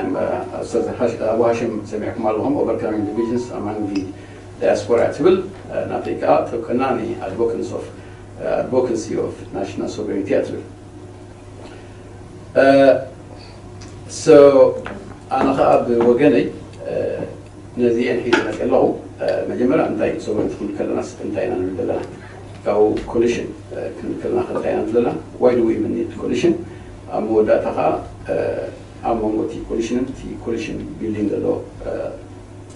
ኣስተር ኣቡ ሃሽም ሰሚዕኩም ኣለኹም ኦቨርካሚንግ ዲቪዥንስ ኣማንግ ዲ ዳያስፖራ እያ ትብል። ናተይ ከዓ ጥብቅና ን ኣድቮካሲ ኦፍ ናሽናል ሶቨሬኒቲ እያ ትብል። ኣነ ከዓ ብወገነይ ነዚአን ሒዘ መፅእ ኣለኹ። መጀመርያ እንታይ ሶቨሬንቲ ክንብል ከለናስ እንታይ ኢና ንብል ዘለና? ካብኡ ኮሊሽን ክንብል ከለና ከ እንታይ ኢና ንብል ዘለና? Why do we even need coalition? ኣብ መወዳእታ ከዓ ኣብ መንጎ እቲ ኮሊሽንን እቲ ኮሊሽን ቢልዲንግ ዘሎ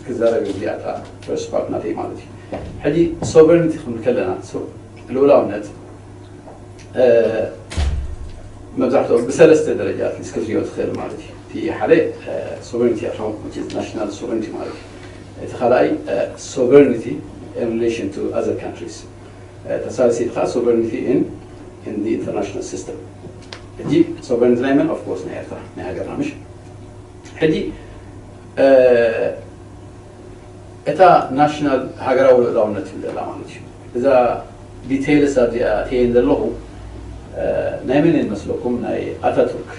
ክዛረብ እዩ። እዚኣ እታ ፈርስት ፓርት ናተይ ማለት እዩ። ሕጂ ሶቨሬንቲ ክንብል ከለና ልኡላውነት መብዛሕትኦም ብሰለስተ ደረጃ ኣትሊስት ክትሪኦ ትኽእል ማለት እዩ። እቲ ሓደ ሶቨሬንቲ ኣቶም ናሽናል ሶቨሬንቲ ማለት እዩ። እቲ ካልኣይ ሶቨሬንቲ in relation to other countries፣ እታ ሳልሰይቲ ከዓ ሶቨሬንቲ in the international system። ሕጂ ሶቨሬንቲ ናይ መን? ኦፍኮርስ ናይ ኤርትራ ናይ ሃገርና ምሽ። ሕጂ እታ ናሽናል ሃገራዊ ልኡላውነት ትብል ዘላ ማለት እዩ። እዛ ዲቴይልስ ኣብዚኣ ኣትየን ዘለኹ ናይ መን እየን መስለኩም? ናይ ኣታቱርክ።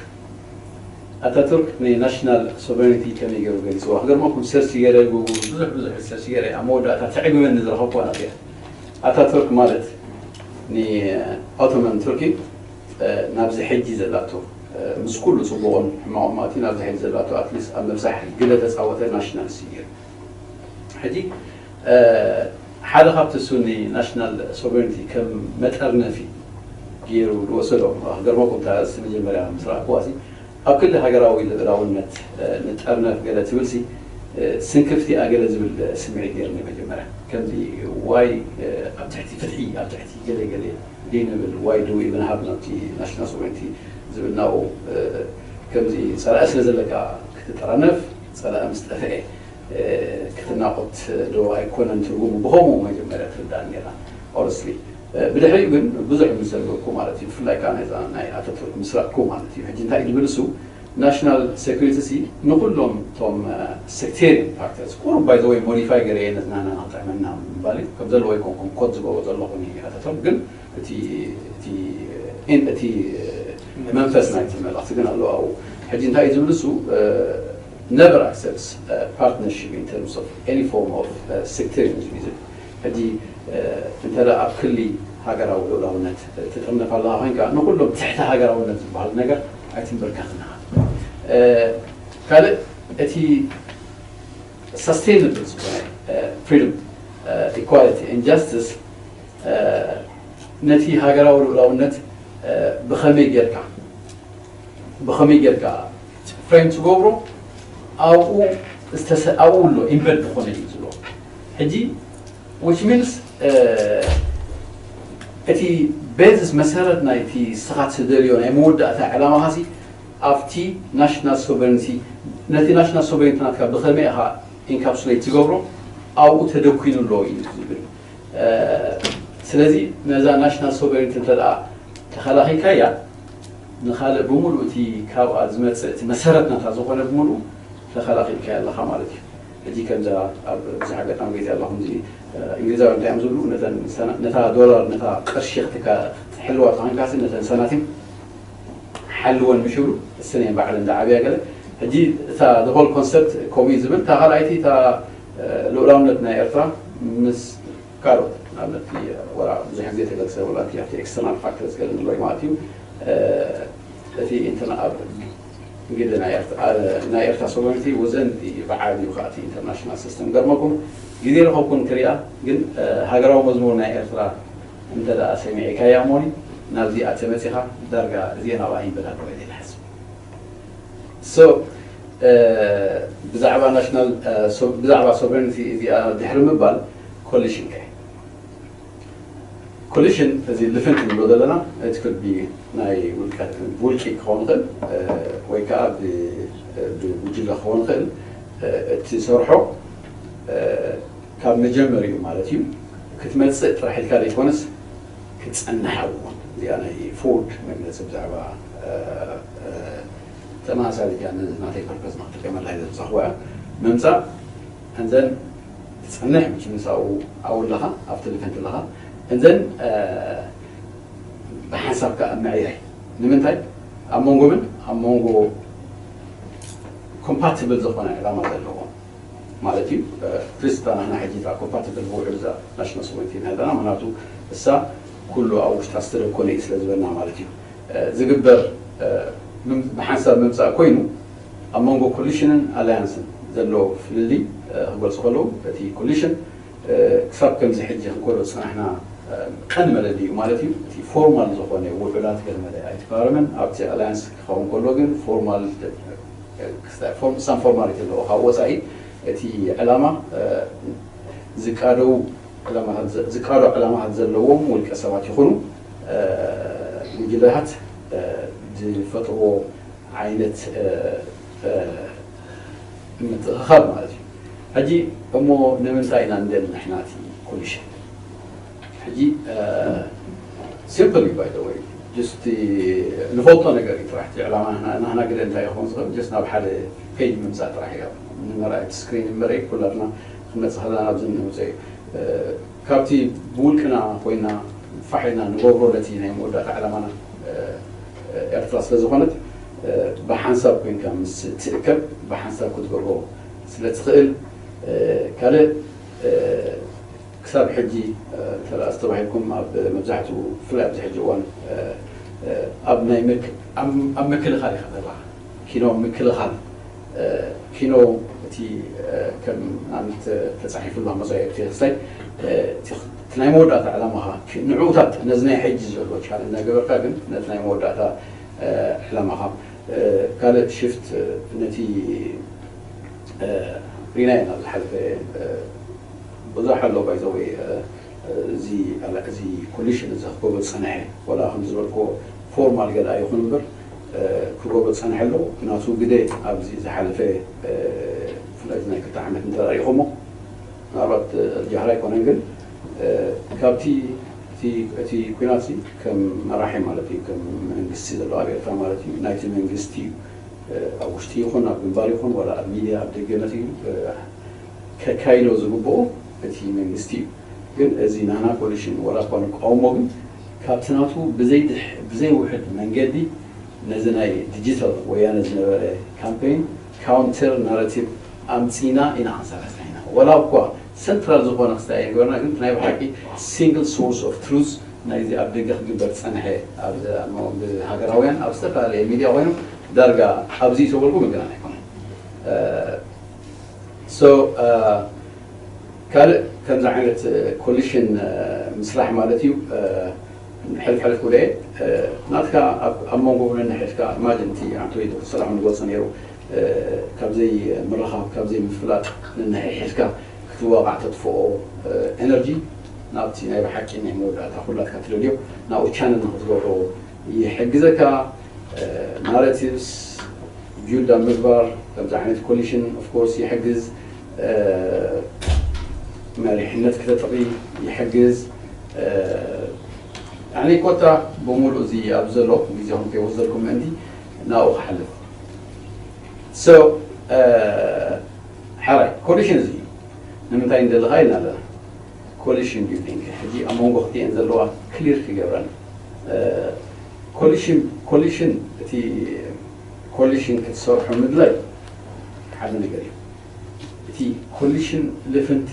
ኣታቱርክ ንናሽናል ሶቨሬኒቲ ከመይ ገይሩ ገሊፅዋ ክገርመኩም ሰርች ገይረ ጉግል ብዙሕ ብዙሕ ሰርች ገይረ ኣብ መወዳእታ ተዕግበኒ ዝረኸብኩዋ ናት እያ። ኣታቱርክ ማለት ንኦቶማን ቱርኪ ናብዚ ሕጂ ዘላቶ ምስ ኩሉ ፅቡቕን ሕማቑን ማለት እዩ ናብዚ ሕጂ ዘላቶ ኣትሊስት ኣብ ምብፃሕ ግደ ተፃወተ ናሽናልስ እዩ ነይሩ። ሕጂ ሓደ ካብቲ እሱ ንናሽናል ሶቨሬንቲ ከም መጠርነፊ ገይሩ ዝወሰዶ ክገርመኩም እታ ርእሲ መጀመርያ ምስ ረኣክዋ ሲ ኣብ ክሊ ሃገራዊ ልእላውነት ንጠርነፍ ገለ ትብል ሲ ስንክፍቲ ኣገለ ዝብል ስምዒት ገይርኒ መጀመርያ ከምዚ ዋይ ኣብ ትሕቲ ፍትሒ ኣብ ትሕቲ ገለ ገለ ደይ ንብል ዋይ ዱ ኢቨን ሃብ ናብቲ ናሽናል ሶቨሬንቲ ዝብል ናብኡ ከምዚ ፀላኢ ስለ ዘለካ ክትጠራነፍ ፀላኢ ምስ ጠፍአ ክትናቆት ዶ ኣይኮነን ትርጉሙ ብኸምኡ መጀመርያ ትርዳእ ነራ ኦነስትሊ ብድሕሪኡ ግን ብዙሕ ምስ ዘንበብኩ ማለት እዩ ብፍላይ ከዓ ነዛ ናይ ኣተቱርክ ምስ ረእኩ ማለት እዩ ሕጂ እንታይ እዩ ዝብል እሱ ናሽናል ሴኩሪቲ ሲ ንኩሎም እቶም ሴክቴሪን ፋክተርስ ቁሩብ ባይ ዘወይ ሞዲፋይ ገረ ነዝናና ክጥዕመና ምባል እዩ ከም ዘለዎ ይኮንኩም ኮድ ዝገበሩ ዘለኹ ኣተቱርክ ግን እቲ እቲ መንፈስ ናይቲ መልእኽቲ ግን ኣለዎ ኣብኡ ሕጂ እንታይ እዩ ዝብል እሱ never accepts partnership in terms of any form of sectarianism እዩ ዝብል ሕጂ እንተ ኣብ ክሊ ሃገራዊ ልኡላውነት ትጥርነፍ ኣለካ ኮይንካ ንኩሎም ትሕቲ ሃገራውነት ዝበሃል ነገር ኣይትንበርከኽና ካልእ እቲ sustainable ዝኾነ freedom equality and justice ነቲ ሃገራዊ ልኡላውነት ብኸመይ ጌርካ ብኸመይ ጌርካ ፍሬም ትገብሮ ኣብኡ ኣብኡ ኣሎ ኢምበድ ዝኾነ እዩ ዝብሎ ሕጂ which means እቲ ቤዝስ መሰረት ናይቲ ስኻ ትደልዮ ናይ መወዳእታ ዕላማኻሲ ኣብቲ ናሽናል ሶቨረንቲ ነቲ ናሽናል ሶቨረንቲ ናትካ ብኸመይ ኢኻ ኢንካፕሱሌት ትገብሮ ኣብኡ ተደኪኑ ኣሎ እዩ ዝብል ስለዚ ነዛ ናሽናል ሶቨረንቲ እንተ ተኸላኺልካያ ንኻልእ ብምሉእ እቲ ካብኣ ዝመፅእ እቲ መሰረት ናታ ዝኾነ ብምሉእ ተኸላኺልካያ ኣለኻ ማለት እዩ ሕጂ ከምዛ ኣብ ብዙሕ ኣጋጣሚ ሪኣ ኣለኹ፣ እዚ እንግሊዛውያን እንታይ እዮም ዝብሉ፣ ነታ ዶላር፣ ነታ ቅርሺ ክትሕልዋ ተኾንካሲ ነተን ሰናቲም ሓልወን ምሽ ይብሉ፣ እሰን እየን ባዕለን ዝዓብያ ገለ። ሕጂ እታ the whole concept ከምኡ እዩ ዝብል። እታ ካልኣይቲ እታ ልኡላውነት ናይ ኤርትራ ምስ ካልኦት ንኣብነት ወላ ብዙሕ ግዜ ተገልጸ ወላ ኣብቲ external factors ገለ ንብሎ ማለት እዩ። እቲ እንትን ኣብ ግደ ናይ ኤርትራ sovereignty was ብዓብዩ ከኣቲ international system ገርመኩም ግዜ ረኸብኩን ክሪኣ ግን ሃገራዊ መዝሙር ናይ ኤርትራ እንተ ደኣ ሰሚዕካያ እሞኒ ናብዚ ኣተ መጺኻ ዳርጋ እዚአ ናብኣ ይንበዳ ኣለዋ ኢለ ይሓስብ። So ብዛዕባ national ብዛዕባ sovereignty እዚኣ ድሕሪ ምባል coalition ከ coalition እዚ ልፍንቲ ንብሎ ዘለና it could be ናይ ውልቂ ክኸውን ይኽእል ወይ ከዓ ብጉጅለ ክኸውን ይኽእል። እቲ ሰርሖ ካብ መጀመሪኡ ማለት እዩ ክትመፅእ ጥራሕ ኢልካ ዘይኮነስ ክትፀንሕ እውን እዚኣ ናይ ፎርድ መግለፂ ብዛዕባ ተመሳሳሊ ናተይ ፐርፐዝ ንክጥቀመላ ዘብፃኽዋ ምምፃእ and then ትፀንሕ ምሽ ምስ ኣብኡ ኣለኻ ኣብቲ ልፍንቲ ኣለኻ and then ብሓንሳብ ከዓ ምዕያይ ንምንታይ ኣብ መንጎ ምን ኣብ መንጎ compatible ዝኾነ ዕላማ ዘለዎ ማለት እዩ። ፕሪስታ ናሕና ሕጂ እታ compatible ብውዕል እዛ national sovereignty ኣለና ምክንያቱ እሳ ኩሉ ኣብ ውሽጣ ዝተደኮነ እዩ ስለ ዝበልና ማለት እዩ። ዝግበር ብሓንሳብ ምምፃእ ኮይኑ ኣብ መንጎ coalition ን alliance ን ዘሎ ፍልልይ ክገልፁ ከለዉ እቲ coalition ክሳብ ከምዚ ሕጂ ክንኮዶ ዝፀናሕና ቀንዲ መለለዩ ማለት እዩ። እቲ formal ዝኾነ ውዕላት ገለ መለ ኣይትፈራረመን ኣብቲ alliance ክኸውን ከሎ ግን formal some formality ኣለዎ። ካብ ወፃኢ እቲ ዕላማ ዝቃደው ዝቃዶ ዕላማታት ዘለዎም ውልቀ ሰባት ይኹኑ ጉጅለታት ዝፈጥርዎ ዓይነት ምትእኽኻብ ማለት እዩ። ሕጂ እሞ ንምንታይ ኢና ንደሊ ንሕና እቲ coalition? ሕጂ simple እዩ by the way just ንፈልጦ ነገር እዩ ጥራሕ እቲ ዕላማ ናህና ግደ እንታይ ይኸውን ዝኽእል just ናብ ሓደ page ምምፃእ ጥራሕ እዩ። ንመርኣይ screen እምበረ ኩላትና ክንመፅእ ከለና ኣብዚ ንምፅእ እዩ። ካብቲ ብውልቅና ኮይና ፋሕ ኢልና ንገብሮ ነቲ ናይ መወዳእታ ዕላማና ኤርትራ ስለ ዝኾነት ብሓንሳብ ኮይንካ ምስ ትእከብ ብሓንሳብ ክትገብሮ ስለ ትኽእል ካልእ ክሳብ ሕጂ ተላእስ ተባሂልኩም ኣብ መብዛሕትኡ ብፍላይ ኣብዚ ሕጂ እዋን ኣብ ናይ ኣብ ምክልኻል ኢኻ ዘለኻ ኪኖ ምክልኻል ኪኖ እቲ ከም ንኣብነት ተፃሒፉ ኣሎ መፃኢቲ ክሳይ እቲ ናይ መወዳእታ ዕላማኻ ንዕኡታት ነዚ ናይ ሕጂ ዘሎ ቻል እናገበርካ ግን ነቲ ናይ መወዳእታ ዕላማኻ ካልእ ሽፍት ነቲ ሪና ኢና ዝሓለፈ ብዙሕ ኣሎ ባይዘወይ እዚ እዚ coalition እዚ ክጎበ ዝፀንሐ ወላ ከም ዝበልክዎ formal ገለ ኣይኹን እምበር ክጎበ ዝፀንሐ ኣሎ ናቱ ግደ ኣብዚ ዝሓለፈ ብፍላይ ናይ ክልተ ዓመት እንተሪእኹሞ ምናልባት ጃህራ ኣይኮነን ግን ካብቲ እቲ ኩናት ከም መራሒ ማለት እዩ ከም መንግስቲ ዘሎ ኣብ ኤርትራ ማለት እዩ ናይቲ መንግስቲ እዩ ኣብ ውሽጢ ይኹን ኣብ ግንባር ይኹን ወላ ኣብ ሚድያ ኣብ ደገ መፅኡ ከካይዶ ዝግብኦ እቲ መንግስቲ እዩ። ግን እዚ ናና coalition ወላ እኳ ንቃወሞ ግን ካብቲ ናቱ ብዘይ ውሕድ መንገዲ ነዚ ናይ digital ወያነ ዝነበረ campaign counter narrative ኣምፂና ኢና ክንሰርሕ ፀኒሕና። ወላ እኳ central ዝኾነ ክስታይ ኣይገበርና ግን ናይ ብሓቂ single source of truth ናይዚ ኣብ ደገ ክግበር ዝፀንሐ ብሃገራውያን ኣብ ዝተፈላለየ ሚድያ ኮይኖም ዳርጋ ኣብዚ ተበልኩ ምግናን ኣይኮነን። So ካልእ ከምዚ ዓይነት coalition ምስራሕ ማለት እዩ ሕልፍ ሕልፍ ክብለ እየ ናትካ ኣብ መንጎ እውን እንሕልካ imagine እቲ ኣንቶይ ዶክተር ሰላም ንገልፆ ነይሩ ካብ ዘይምርኻብ ካብ ዘይምፍላጥ ንንሕሕልካ ክትዋቃዕ ተጥፍኦ energy ናብቲ ናይ ብሓቂ ናይ መወዳእታ ኩላትካ ትደልዮ ናብኡ channel ንክትገብሮ ይሕግዘካ narratives build ኣብ ምግባር ከምዚ ዓይነት coalition of course ይሕግዝ መሪሕነት ክተጥሪ ይሕግዝ ያኔ ኮታ ብምሉእ እዚ ኣብ ዘሎ ግዜኹም ከይወሰድኩም ምእንቲ ናብኡ ክሓልፍ so ኣራይ ኮሊሽን እዚ እዩ። ንምንታይ እንደለኻ ኢልና ኣለና። ኮሊሽን ቢልዲንግ ሕጂ ኣብ መንጎ ክልቲኤን ዘለዋ ክሊር ክገብረን። ኮሊሽን ኮሊሽን እቲ ኮሊሽን ክትሰርሖ ምድላይ ሓደ ነገር እዩ። እቲ ኮሊሽን ልፍንቲ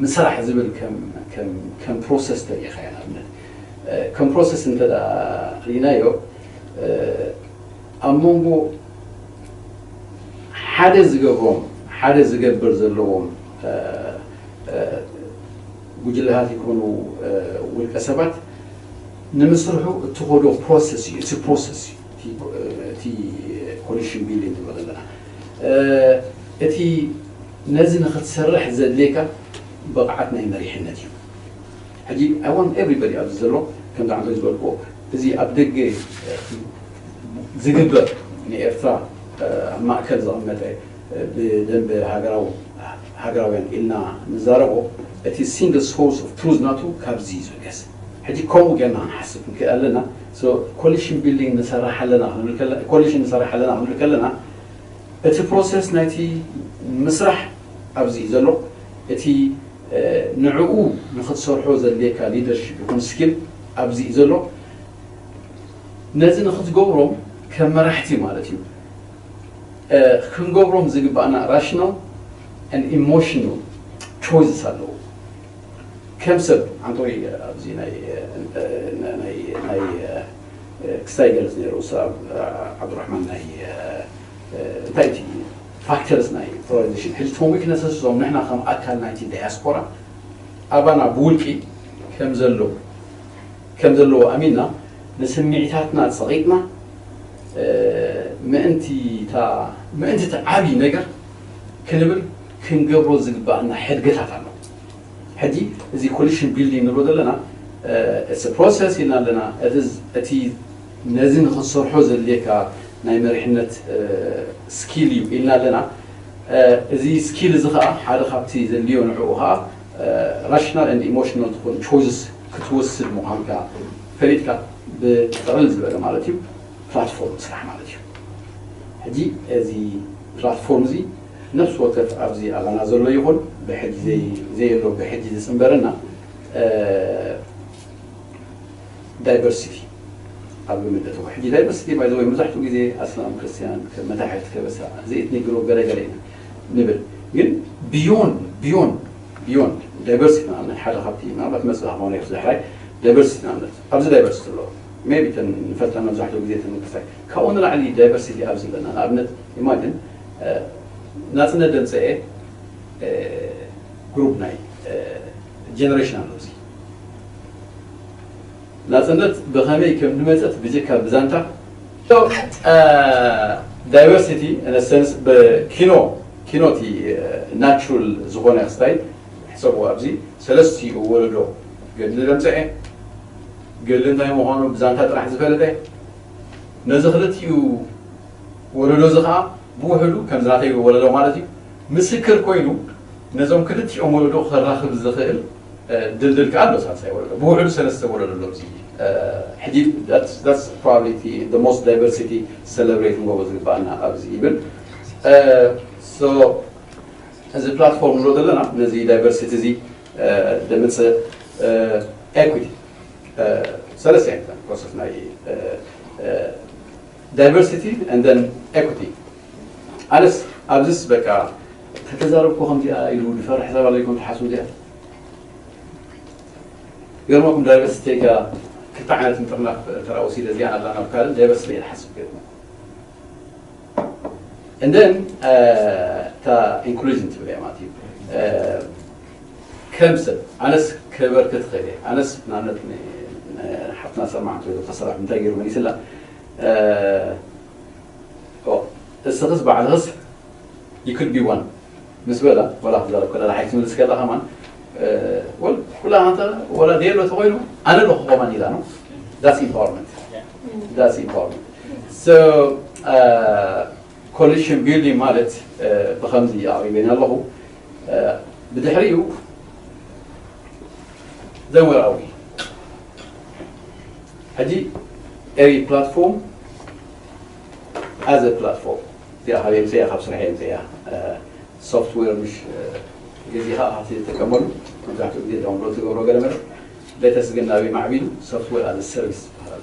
ምስራሕ ዝብል ከም ከም ከም ፕሮሰስ ተሪኢኻ እያ። ንኣብነት ከም ፕሮሰስ እንተ ርኢናዮ ኣብ መንጎ ሓደ ዝገብሮም ሓደ ዝገብር ዘለዎም ጉጅለታት ይኮኑ ውልቀ ሰባት ንምስርሑ እትኸዶ ፕሮሰስ እዩ። እቲ ፕሮሰስ እዩ እቲ ኮሊሽን ቢልዲንግ ንብሎ ዘለና። እቲ ነዚ ንክትሰርሕ ዘድልየካ ብቕዓት ናይ መሪሕነት እዩ። ሕጂ I want everybody ኣብዚ ዘሎ ከምዚ ዓንቶ ዝበልክዎ እዚ ኣብ ደገ ዝግበር ንኤርትራ ኣብ ማእከል ዘቐመጠ ብደንበ ሃገራዊ ሃገራውያን ኢልና ንዛረቦ እቲ ሲንግል ሶርስ ኦፍ ትሩዝ ናቱ ካብዚ እዩ ዝብገስ። ሕጂ ከምኡ ጌርና ክንሓስብ ክንክእል ኣለና። ኮሊሽን ቢልዲንግ ንሰርሕ ኣለና ኮሊሽን ንሰርሕ ኣለና ክንብል ከለና እቲ ፕሮሰስ ናይቲ ምስራሕ ኣብዚ እዩ ዘሎ። እቲ ንዕኡ ንክትሰርሖ ዘድልየካ ሊደርሽፕ ይኹን ስኪል ኣብዚ እዩ ዘሎ። ነዚ ንክትገብሮም ከም መራሕቲ ማለት እዩ ክንገብሮም ዝግባኣና ራሽናል and emotional choices ኣለዉ። ከም ሰብ ኣንቶኒ ኣብዚ ናይ ክስታይ ይገልፅ ነይሩ ዓብዱራሕማን ናይ እንታይ እቲ ፋክተርስ ናይ ፖላራይዜሽን ሕጂ ቶም ዊክነስስ እዞም ንሕና ከም ኣካል ናይቲ ዳያስፖራ ኣባና ብውልቂ ከም ዘሎ ከም ዘለዎ ኣሚንና ንስምዒታትና ፀቒጥና ምእንቲ እቲ ዓብዪ ነገር ክንብል ክንገብሮ ዝግባኣና ሕድገታት ኣሎ። ሕጂ እዚ ኮሊሽን ቢልዲንግ ንብሎ ዘለና ፕሮሰስ ኢልና ኣለና። እቲ ነዚ ንክትሰርሖ ዘድልየካ ናይ መሪሕነት ስኪል እዩ ኢልና ኣለና። እዚ ስኪል እዚ ከዓ ሓደ ካብቲ ዘድልዮ ንዕኡ ከዓ ራሽናል ኤንድ ኢሞሽናል ዝኾኑ ቾይስስ ክትወስድ ምዃንካ ፈሊጥካ ብጥቕልል ዝበለ ማለት እዩ ፕላትፎርም ስራሕ ማለት እዩ። ሕጂ እዚ ፕላትፎርም እዚ ነፍሲ ወከፍ ኣብዚ ኣባና ዘሎ ይኹን ብሕጂ ዘየሎ ብሕጂ ዝፅንበረና ዳይቨርሲቲ ኣብ ግምት እተዎ። ሕጂ ዳይቨርሲቲ ባይ ዘ ወይ መብዛሕትኡ ግዜ ኣስላም ክርስትያን መታሕት ከበሳ ዘኤትኒክ ግሩፕ ገለ ገለ ኢና ንብል። ግን ቢዮንድ ቢዮንድ ቢዮንድ ዳይቨርሲቲ ንኣብነት ሓደ ካብቲ ምናልባት መፅእ ክኾነ ይኽእል ሕራይ ዳይቨርሲቲ ንኣብነት ኣብዚ ዳይቨርሲቲ ኣሎ ሜቢ ተን ንፈልጠን መብዛሕትኡ ግዜ ተን ክርስትያን ካብኡ ንላዕሊ ዳይቨርሲቲ ኣብዚ ኣለና። ንኣብነት ኢማጅን ናፅነት ደምፀኤ ግሩፕ ናይ ጀነሬሽን ኣሎ እዚ ናፅነት ብኸመይ ከም ዝመፀት ብጀካ ብዛንታ ዳይቨርሲቲ ሰንስ ብኪኖ ኪኖቲ ናቹራል ዝኾነ ክስታይ ሕሰቡ ኣብዚ ሰለስቲኡ ወለዶ ገድሊ ደምፀኤ ገድሊ እንታይ ምዃኑ ብዛንታ ጥራሕ ዝፈለጠ ነዚ ክልቲኡ ወለዶ እዚ ከዓ ብውሕዱ ከምዚ ናተይ ወለዶ ማለት እዩ ምስክር ኮይኑ ነዞም ክልቲኦም ወለዶ ከራኽብ ዝኽእል ድልድል ከዓ ኣሎ ሳልሳይ ወለዶ ብውሕዱ ሰለስተ ወለዶ ኣሎ ኣብዚ ሕጂ probably the most diversity celebrate ንገብሮ ዝግባኣና ኣብዚ ይብል so እዚ ፕላትፎርም ንብሎ ዘለና ነዚ ዳይቨርሲቲ እዚ ደምፅእ ኤኩቲ ሰለስተ ዓይነት ፕሮሰስ ናይ diversity and then equity ኣነስ ኣብዚስ በቃ ተተዛረብኩ ከምዚኣ ኢሉ ዝፈርሕ ሰብ ኣሎ ይኮን ትሓስቡ እዚኣ ገርመኩም ዳይቨርሲቲ ጋ ክልተ ዓይነት ምጥርናፍ ተራእሲ ኢለ እዚኣ ኣላ ናብ ካልእ ዳይቨርሲቲ ኢለ ሓስብ ገርመ and then እታ ኢንክሉዥን ትብል እያ ማለት እዩ ከም ሰብ ኣነስ ከበርክት ኽእል እየ ኣነስ ንኣብነት ሓፍትና ሰማዕቱ ተሰራሕ እንታይ ገይሩ መሊስላ እስኽስ ባዕልኽስ you could be one ምስ በላ ወላ ክዛረብ ከለላ ሓይ ትምልስ ከላ ከማን ወል ኩላ ኣንተ ወላ ደየሎ ተኮይኑ ኣነ ኣለኹ ከማን ኢላ ነው that's empowerment that's empowerment so ኮሊሽን ቢልዲንግ ማለት ብከምዚ ኣቕሪበን ኣለኹ ብድሕሪኡ ዘወራዊ ሕጂ ኤሪ ፕላትፎርም ኣዘ ፕላትፎርም እዚኣ ካብ የምፅያ ካብ ስራሕ የምፅያ ሶፍትዌር ምሽ ገዚኻ ኢኻ ትጥቀመሉ። መብዛሕትኡ ግዜ ዳውንሎድ ትገብሮ ገለ መለ ሌተስት ግን ናበይ ማዕቢሉ? ሶፍትዌር ኣዘ ሰርቪስ ይበሃል።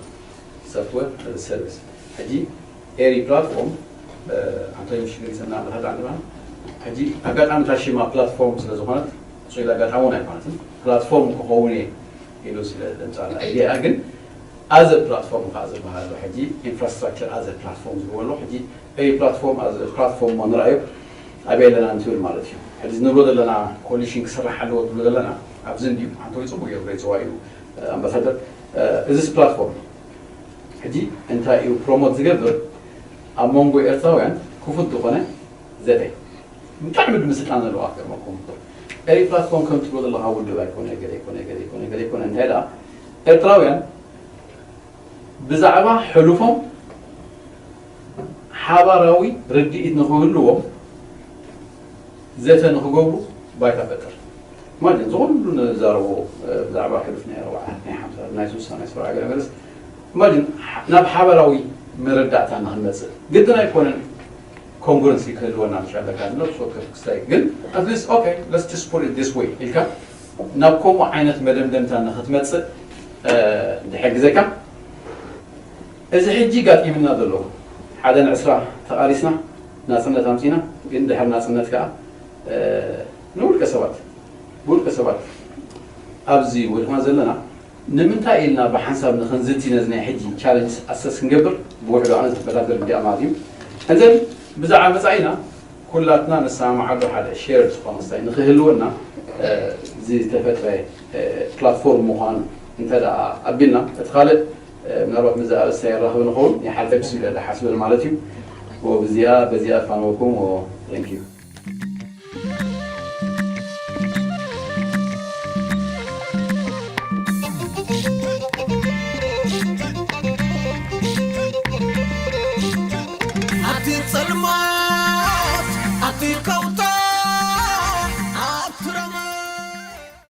ሶፍትዌር ኣዘ ሰርቪስ። ሕጂ ኤሪ ፕላትፎርም ኣንቶኒ ምሽ ገሊፅና ኣለካ ዳዕንድና። ሕጂ ኣጋጣሚ እታ ሽማ ፕላትፎርም ስለ ዝኾነት ስለ ኣጋጣሚ እውን ኣይኮነትን። ፕላትፎርም ክኸውን እየ ኢሉ ስለ ዘምፃና ኣይዲያ ግን ኣዘ ፕላትፎርም ከዓ ዝበሃል ኣሎ። ሕጂ ኢንፍራስትራክቸር ኣዘ ፕላትፎርም ዝብሎ ሕጂ ኤሪ ፕላትፎርም ኣዘ ፕላትፎርም እሞ ንረኣዮ ኣበይ ኣለና እንትብል ማለት እዩ። ሕዚ ንብሎ ዘለና ኮሊሽን ክስራሕ ኣለዎ ትብሎ ዘለና ኣብዚ እንድዩ ሓንቲ ወይ ፅቡቅ ገይሩ ገይፅዋ እዩ ኣምባሳደር። እዚስ ፕላትፎርም ሕጂ እንታይ እዩ ፕሮሞት ዝገብር? ኣብ መንጎ ኤርትራውያን ክፉት ዝኾነ ዘተ ብጣዕሚ ድማ ስልጣን ዘለዎ ኣገርመኩም። ኤሪ ፕላትፎርም ከም ትብሎ ዘለካ ውድብ ኣይኮነ ገለ ኣይኮነ ገለ ኣይኮነ ገለ ኣይኮነ እንታይ ደኣ ኤርትራውያን ብዛዕባ ሕሉፎም ሓባራዊ ርድኢት ንክህልዎም ዘተ ንክገብሩ ባይታ ፈጥር። ማለት ዝኾሉ ንዛረቦ ብዛዕባ ሕሉፍ ናይ ኣርባዓ ናይ ሓምሳ ናይ ስሳ ናይ ሰብዓ ገለ መለስ ማለት ናብ ሓባራዊ መረዳእታ ንክንመፅእ ግድን ኣይኮነን። ኮንግረንሲ ክህልወና ምሻ ኣለካ ነብሲ ወከፍ ክስታይ ግን ኣትሊስት ኦኬ let's just put it this way ኢልካ ናብ ከምኡ ዓይነት መደምደምታ ንክትመፅእ ዝሕግዘካ። እዚ ሕጂ ጋጢምና ዘሎ ሓደ ንዕስራ ተቃሊስና ናፅነት ኣምፂና ግን ድሕር ናፅነት ከዓ ንውልቀ ሰባት ብውልቀ ሰባት ኣብዚ ወድና ዘለና ንምንታይ ኢልና ብሓንሳብ ንክንዝቲ ነዚ ናይ ሕጂ ቻለንጅ ኣሰስ ክንገብር ብውሕዶ ኣነ ዝፈታተር እንዲኣ ማለት እዩ። እንዘን ብዛዕባ መፃኢና ኩላትና ንሰማማዓሉ ሓደ ሸር ዝኾነ ስታይ ንክህልወና ዝተፈጥረ ፕላትፎርም ምዃኑ እንተ ኣቢልና እቲ ካልእ ምናልባት ምዚ ኣርእስታ የራኽብ ንኸውን ይሓልፈ ብስ ኢለ ሓስበን ማለት እዩ። ብዚኣ በዚኣ ፋንወኩም። Thank you። ኣቲ ጸልማት ኣቲ ከውታ